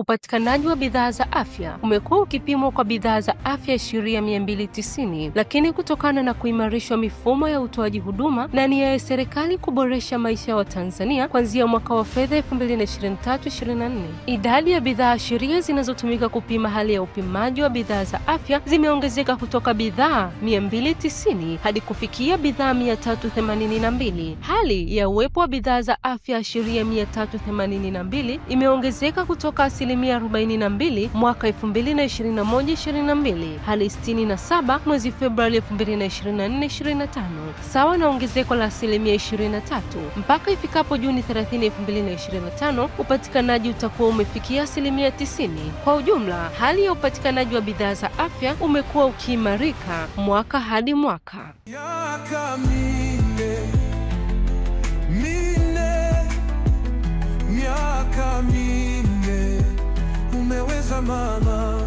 Upatikanaji wa bidhaa za afya umekuwa ukipimwa kwa bidhaa za afya sheria 290, lakini kutokana na kuimarishwa mifumo ya utoaji huduma na nia ya serikali kuboresha maisha ya Watanzania kuanzia mwaka wa fedha 2023/24, idadi ya bidhaa sheria zinazotumika kupima hali ya upimaji wa bidhaa za afya zimeongezeka kutoka bidhaa 290 hadi kufikia bidhaa 382. Hali ya uwepo wa bidhaa za afya sheria 382 imeongezeka kutoka 42% mwaka 2021-22 hadi 67 mwezi Februari 2024-25, sawa na ongezeko la 23%. Mpaka ifikapo Juni 30, 2025, upatikanaji utakuwa umefikia 90%. Kwa ujumla, hali ya upatikanaji wa bidhaa za afya umekuwa ukiimarika mwaka hadi mwaka. Miaka minne, minne, miaka minne, umeweza mama.